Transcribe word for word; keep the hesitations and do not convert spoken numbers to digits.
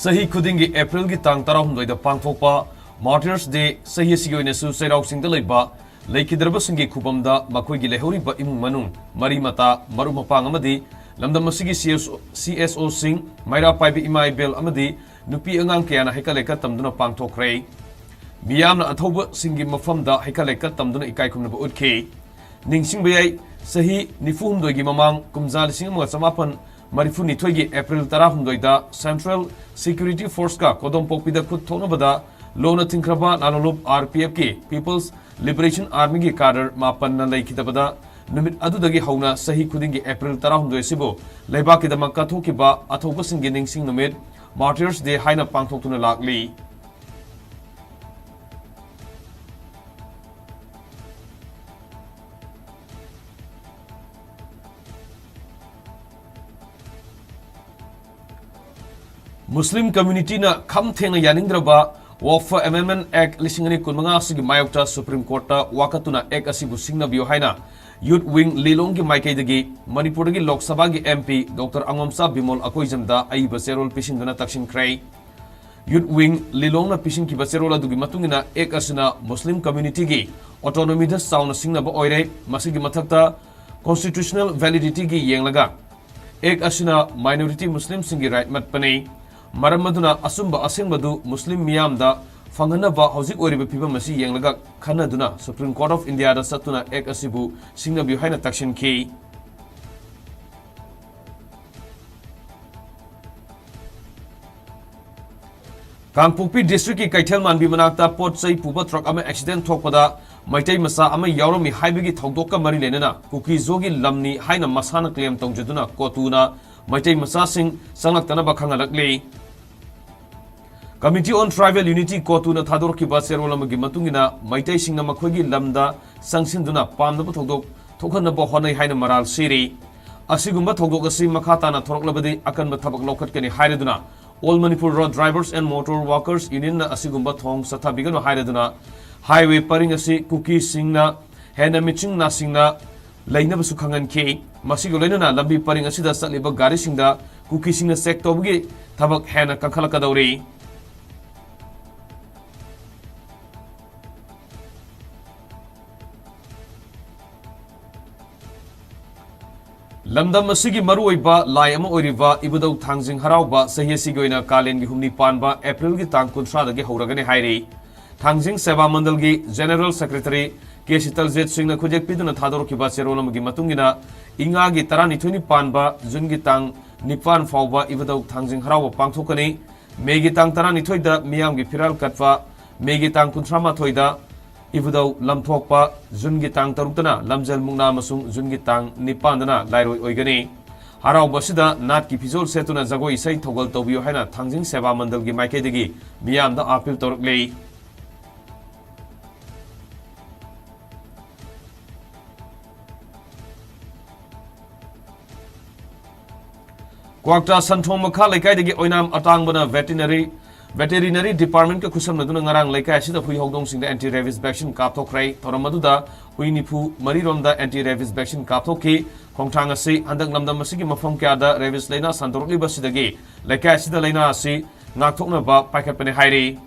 ꯆꯍꯤ ꯈꯨꯗꯤꯡꯒꯤ ꯑꯦꯄ꯭ꯔꯤꯜꯒꯤ ꯇꯥꯡ ꯇꯔꯥꯍꯨꯝꯗꯣꯏꯗ ꯄꯥꯡꯊꯣꯛꯄ Martyrs Day ꯆꯍꯤ ꯑꯁꯤꯒꯤ ꯑꯣꯏꯅꯁꯨ ꯆꯩꯔꯥꯎ ꯆꯤꯡꯗ ꯂꯩꯕ ꯂꯩꯈꯤꯗ꯭ꯔꯕꯁꯤꯡꯒꯤ ꯈꯨꯕꯝꯗ ꯃꯈꯣꯏꯒꯤ ꯂꯩꯍꯧꯔꯤꯕ ꯏꯃꯨꯡ ꯃꯅꯨꯡ, ꯃꯔꯤ ꯃꯇꯥ, ꯃꯔꯨꯞ ꯃꯄꯥꯡ ꯑꯃꯗꯤ ꯂꯝꯗꯝ ꯑꯁꯤꯒꯤ CSO, CSOꯁꯤꯡ, ꯃꯩꯔꯥ ꯄꯥꯏꯕꯤ ꯏꯃꯥ ꯏꯕꯦꯜ ꯑꯃꯗꯤ ꯅꯨꯄꯤ ꯑꯉꯥꯡ ꯀꯌꯥꯅ ꯍꯩꯀꯠ ꯂꯩꯀꯠ ꯇꯝꯗꯨꯅ ꯄꯥꯡꯊꯣꯛꯈ꯭ꯔꯦ꯫ ꯃꯤꯌꯥꯝꯅ ꯑꯊꯧꯕꯁꯤꯡꯒꯤ ꯃꯐꯝꯗ ꯍꯩꯀꯠ ꯂꯩꯀꯠ ꯇꯝꯗꯨꯅ ꯏꯀꯥꯏ ꯈꯨꯝꯅꯕ ꯎꯠꯈꯤ꯫ ꯅꯤꯡꯁꯤꯡꯕ ꯌꯥꯏ, ꯆꯍꯤ ꯅꯤꯐꯨ ꯍꯨꯝꯗꯣꯏꯒꯤ ꯃꯃꯥꯡ, ꯀꯨꯝꯖꯥ ꯂꯤꯁꯤꯡ ꯑꯃꯒ ꯆꯃꯥꯄꯟ ꯃꯔꯤꯐꯨ ꯅꯤꯊꯣꯏꯒꯤ ꯑꯦꯄ꯭ꯔꯤꯜ ꯇꯔꯥꯍꯨꯝꯗꯣꯏꯗ Central Security Forceꯀ ꯀꯣꯗꯣꯝꯄꯣꯛꯄꯤꯗ ꯈꯨꯠ ꯊꯣꯛꯅꯕꯗ ꯂꯣꯅ ꯊꯤꯡꯈ꯭ꯔꯕ ꯂꯥꯂꯣꯂꯨꯞ RPFꯀꯤ People's Liberation Armyꯒꯤ cadre ꯃꯥꯄꯟꯅ ꯂꯩꯈꯤꯗꯕꯗ, ꯅꯨꯃꯤꯠ ꯑꯗꯨꯗꯒꯤ ꯍꯧꯅ ꯆꯍꯤ ꯈꯨꯗꯤꯡꯒꯤ ꯑꯦꯄ꯭ꯔꯤꯜ ꯇꯔꯥꯍꯨꯝꯗꯣꯏ ꯑꯁꯤꯕꯨ ꯂꯩꯕꯥꯛꯀꯤꯗꯃꯛ ꯀꯠꯊꯣꯛꯈꯤꯕ ꯑꯊꯧꯕꯁꯤꯡꯒꯤ ꯅꯤꯡꯁꯤꯡ ꯅꯨꯃꯤꯠ, Martyrs Day ꯍꯥꯏꯅ ꯄꯥꯡꯊꯣꯛꯇꯨꯅ ꯂꯥꯛꯂꯤ꯫ ꯃꯨꯁꯂꯤꯝ ꯀꯝꯃ꯭ꯌꯨꯅꯤꯇꯤꯅ ꯈꯝ ꯊꯦꯡꯅ ꯌꯥꯅꯤꯡꯗ꯭ꯔꯕ Waqf Amendment Act ꯂꯤꯁꯤꯡ ꯑꯅꯤ ꯀꯨꯟꯃꯉꯥ ꯑꯁꯤꯒꯤ ꯃꯥꯌꯣꯛꯇ ꯁꯨꯄ꯭ꯔꯤꯝ ꯀꯣꯔꯠꯇ ꯋꯥꯀꯠꯇꯨꯅ ꯑꯦꯛ ꯑꯁꯤꯕꯨ ꯁꯤꯡꯅꯕꯤꯌꯨ ꯍꯥꯏꯅ ꯌꯨꯠ ꯋꯤꯡ ꯂꯤꯂꯣꯡꯒꯤ ꯃꯥꯏꯀꯩꯗꯒꯤ ꯃꯅꯤꯄꯨꯔꯗꯒꯤ ꯂꯣꯛ ꯁꯚꯥꯒꯤ MP ꯗꯣꯛꯇꯔ ꯑꯉꯣꯝꯆꯥ ꯕꯤꯃꯣꯜ ꯑꯀꯣꯏꯖꯝꯗ ꯑꯏꯕ ꯆꯦꯔꯣꯜ ꯄꯤꯁꯤꯟꯗꯨꯅ ꯇꯛꯁꯤꯟꯈ꯭ꯔꯦ꯫ ꯌꯨꯠ ꯋꯤꯡ ꯂꯤꯂꯣꯡꯅ ꯄꯤꯁꯤꯟꯈꯤꯕ ꯆꯦꯔꯣꯜ ꯑꯗꯨꯒꯤ ꯃꯇꯨꯡ ꯏꯟꯅ, ꯑꯦꯛ ꯑꯁꯤꯅ ꯃꯨꯁꯂꯤꯝ ꯀꯝꯃ꯭ꯌꯨꯅꯤꯇꯤꯒꯤ ꯑꯣꯇꯣꯅꯣꯃꯤꯗ ꯆꯥꯎꯅ ꯁꯤꯡꯅꯕ ꯑꯣꯏꯔꯦ꯫ ꯃꯁꯤꯒꯤ ꯃꯊꯛꯇ, ꯀꯣꯟꯁꯇꯤꯇ꯭ꯌꯨꯁꯅꯦꯜ ꯚꯦꯂꯤꯗꯤꯇꯤꯒꯤ ꯌꯦꯡꯂꯒ, ꯑꯦꯛ ꯑꯁꯤꯅ ꯃꯥꯏꯅꯣꯔꯤꯇꯤ ꯃꯨꯁꯂꯤꯝꯁꯤꯡꯒꯤ ꯔꯥꯏꯠ ꯃꯠꯄꯅꯤ꯫ ꯃꯔꯝ ꯑꯗꯨꯅ, ꯑꯆꯨꯝꯕ ꯑꯁꯦꯡꯕꯗꯨ ꯃꯨꯁꯂꯤꯝ ꯃꯤꯌꯥꯝꯗ ꯐꯪꯍꯟꯅꯕ ꯍꯧꯖꯤꯛ ꯑꯣꯏꯔꯤꯕ ꯐꯤꯕꯝ ꯑꯁꯤ ꯌꯦꯡꯂꯒ ꯈꯟꯅꯗꯨꯅ ꯁꯨꯄ꯭ꯔꯤꯝ ꯀꯣꯔꯠ ꯑꯣꯐ ꯏꯟꯗꯤꯌꯥꯗ ꯆꯠꯇꯨꯅ ꯑꯦꯛ ꯑꯁꯤꯕꯨ ꯁꯤꯡꯅꯕꯤꯌꯨ ꯍꯥꯏꯅ ꯇꯛꯁꯤꯟꯈꯤ꯫ ꯀꯥꯡꯄꯣꯛꯄꯤ ꯗꯤꯁꯇ꯭ꯔꯤꯛꯀꯤ ꯀꯩꯊꯦꯜ ꯃꯥꯟꯕꯤ ꯃꯅꯥꯛꯇ ꯄꯣꯠ ꯆꯩ ꯄꯨꯕ ꯇ꯭ꯔꯛ ꯑꯃ ꯑꯦꯛꯁꯤꯗꯦꯟ ꯊꯣꯛꯄꯗ ꯃꯩꯇꯩ ꯃꯆꯥ ꯑꯃ ꯌꯥꯎꯔꯝꯃꯤ ꯍꯥꯏꯕꯒꯤ ꯊꯧꯗꯣꯛꯀ ꯃꯔꯤ ꯂꯩꯅꯅ ꯀꯨꯀꯤꯖꯣꯒꯤ ꯂꯝꯅꯤ ꯍꯥꯏꯅ ꯃꯁꯥꯅ ꯀ꯭ꯂꯦꯝ ꯇꯧꯖꯗꯨꯅ ꯀꯣꯇꯨꯅ ꯃꯩꯇꯩ ꯃꯆꯥꯁꯤꯡ ꯆꯪꯂꯛꯇꯅꯕ ꯈꯪꯍꯜꯂꯛꯂꯤ꯫ Committee on Tribal Unity, ꯀꯣꯇꯨꯅ ꯊꯥꯗꯣꯔꯛꯈꯤꯕ ꯆꯦꯔꯣꯜ ꯑꯃꯒꯤ ꯃꯇꯨꯡ ꯏꯟꯅ, ꯃꯩꯇꯩꯁꯤꯡꯅ ꯃꯈꯣꯏꯒꯤ ꯂꯝꯗ ꯆꯪꯁꯤꯟꯗꯨꯅ ꯄꯥꯝꯗꯕ ꯊꯧꯗꯣꯛ ꯊꯣꯛꯍꯟꯅꯕ ꯍꯣꯠꯅꯩ ꯍꯥꯏꯅ ꯃꯔꯥꯜ ꯁꯤꯔꯤ꯫ ꯑꯁꯤꯒꯨꯝꯕ ꯊꯧꯗꯣꯛ ꯑꯁꯤ ꯃꯈꯥ ꯇꯥꯅ ꯊꯣꯔꯛꯂꯕꯗꯤ ꯑꯀꯟꯕ ꯊꯕꯛ ꯂꯧꯈꯠꯀꯅꯤ ꯍꯥꯏꯔꯗꯨꯅ, All Manipur Road Drivers and Motor Workers Unionꯅ ꯑꯁꯤꯒꯨꯝꯕ ꯊꯧꯑꯣꯡ ꯆꯠꯊꯕꯤꯒꯅꯨ ꯍꯥꯏꯔꯗꯨꯅ, highway ꯄꯔꯤꯡ ꯑꯁꯤ ꯀꯨꯀꯤꯁꯤꯡꯅ ꯍꯦꯟꯅ ꯃꯤꯆꯤꯡ ꯅꯥꯁꯤꯡꯅ ꯂꯩꯅꯕꯁꯨ ꯈꯪꯍꯟꯈꯤ꯫ ꯃꯁꯤꯒ ꯂꯣꯏꯅꯅ ꯂꯝꯕꯤ ꯄꯔꯤꯡ ꯑꯁꯤꯗ ꯆꯠꯂꯤꯕ ꯒꯥꯔꯤꯁꯤꯡꯗ ꯀꯨꯀꯤꯁꯤꯡꯅ ꯆꯦꯛ ꯇꯧꯕꯒꯤ ꯊꯕꯛ ꯍꯦꯟꯅ ꯀꯟꯈꯠꯂꯛꯀꯗꯧꯔꯤ꯫ ꯂꯝꯗꯝ ꯑꯁꯤꯒꯤ ꯃꯔꯨꯑꯣꯏꯕ ꯂꯥꯏ ꯑꯃ ꯑꯣꯏꯔꯤꯕ ꯏꯕꯨꯙꯧ ꯊꯥꯡꯖꯤꯡ ꯍꯔꯥꯎꯕ ꯆꯍꯤ ꯑꯁꯤꯒꯤ ꯑꯣꯏꯅ ꯀꯥꯂꯦꯟꯒꯤ ꯍꯨꯝꯅꯤ ꯄꯥꯟꯕ ꯑꯦꯄ꯭ꯔꯤꯜꯒꯤ ꯇꯥꯡ ꯀꯨꯟꯊ꯭ꯔꯥꯗꯒꯤ ꯍꯧꯔꯒꯅꯤ ꯍꯥꯏꯔꯤ꯫ ꯊꯥꯡꯖꯤꯡ ꯁꯦꯕꯥ ꯃꯟꯗꯜꯒꯤ ꯖꯦꯅꯦꯔꯦꯜ ꯁꯦꯀ꯭ꯔꯦꯇꯔꯤ ꯀꯦ ꯁꯤꯇꯜꯖꯤꯠ ꯁꯤꯡꯅ ꯈꯨꯠꯌꯦꯛ ꯄꯤꯗꯨꯅ ꯊꯥꯗꯣꯔꯛꯈꯤꯕ ꯆꯦꯔꯣꯜ ꯑꯃꯒꯤ ꯃꯇꯨꯡ ꯏꯟꯅ, ꯏꯉꯥꯒꯤ ꯇꯔꯥꯅꯤꯊꯣꯏꯅꯤ ꯄꯥꯟꯕ ꯖꯨꯟꯒꯤ ꯇꯥꯡ ꯅꯤꯄꯥꯟ ꯐꯥꯎꯕ ꯏꯕꯨꯙꯧ ꯊꯥꯡꯖꯤꯡ ꯍꯔꯥꯎꯕ ꯄꯥꯡꯊꯣꯛꯀꯅꯤ꯫ ꯃꯦꯒꯤ ꯇꯥꯡ ꯇꯔꯥꯅꯤꯊꯣꯏꯗ ꯃꯤꯌꯥꯝꯒꯤ ꯐꯤꯔꯥꯜ ꯀꯠꯄ, ꯃꯦꯒꯤ ꯇꯥꯡ ꯀꯨꯟꯊ꯭ꯔꯥ ꯃꯥꯊꯣꯏꯗ ꯏꯕꯨꯙꯧ ꯂꯝꯊꯣꯛꯄ, ꯖꯨꯟꯒꯤ ꯇꯥꯡ ꯇꯔꯨꯛꯇꯅ ꯂꯝꯖꯦꯜ ꯃꯨꯛꯅꯥ ꯑꯃꯁꯨꯡ ꯖꯨꯟꯒꯤ ꯇꯥꯡ ꯅꯤꯄꯥꯟꯗꯅ ꯂꯥꯏꯔꯣꯏ ꯑꯣꯏꯒꯅꯤ꯫ ꯍꯔꯥꯎꯕ ꯑꯁꯤꯗ ꯅꯥꯠꯀꯤ ꯐꯤꯖꯣꯜ ꯁꯦꯠꯇꯨꯅ ꯖꯒꯣꯏ ꯏꯁꯩ ꯊꯧꯒꯜ ꯇꯧꯕꯤꯌꯨ ꯍꯥꯏꯅ ꯊꯥꯡꯖꯤꯡ ꯁꯦꯕꯥ ꯃꯟꯗꯜꯒꯤ ꯃꯥꯏꯀꯩꯗꯒꯤ ꯃꯤꯌꯥꯝꯗ ꯑꯥꯄꯤꯜ ꯇꯧꯔꯛꯂꯤ꯫ ꯀ꯭ꯋꯥꯛꯇ ꯁꯟꯊꯣꯡ ꯃꯈꯥ ꯂꯩꯀꯥꯏꯗꯒꯤ ꯑꯣꯏꯅꯥꯝ ꯑꯇꯥꯡꯕꯅ ꯚꯦꯇꯤꯅꯔꯤ, ꯚꯦꯇꯦꯔꯤꯅꯔꯤ ꯗꯤꯄꯥꯔꯠꯃꯦꯟꯠꯀ ꯈꯨꯠꯁꯝꯅꯗꯨꯅ ꯉꯔꯥꯡ ꯂꯩꯀꯥꯏ ꯑꯁꯤꯗ ꯍꯨꯏ ꯍꯧꯗꯣꯡꯁꯤꯡꯗ ꯑꯦꯟꯇꯤ ꯔꯦꯕꯤꯁ ꯚꯦꯛꯁꯤꯟ ꯀꯥꯞꯊꯣꯛꯈ꯭ꯔꯦ꯫ ꯊꯧꯔꯝ ꯑꯗꯨꯗ ꯍꯨꯏ ꯅꯤꯐꯨ ꯃꯔꯤ ꯔꯣꯝꯗ ꯑꯦꯟꯇꯤ ꯔꯦꯕꯤꯁ ꯚꯦꯛꯁꯤꯟ ꯀꯥꯞꯊꯣꯛꯈꯤ꯫ ꯈꯣꯡꯊꯥꯡ ꯑꯁꯤ ꯍꯟꯗꯛ ꯂꯝꯗꯝ ꯑꯁꯤꯒꯤ ꯃꯐꯝ ꯀꯌꯥꯗ ꯔꯦꯕꯤꯁ ꯂꯥꯏꯅꯥ ꯁꯟꯗꯣꯔꯛꯂꯤꯕ ꯑꯁꯤꯗꯒꯤ ꯂꯩꯀꯥꯏ ꯑꯁꯤꯗ ꯂꯥꯏꯅꯥ ꯑꯁꯤ ꯉꯥꯛꯊꯣꯛꯅꯕ ꯄꯥꯏꯈꯠꯄꯅꯤ ꯍꯥꯏꯔꯤ꯫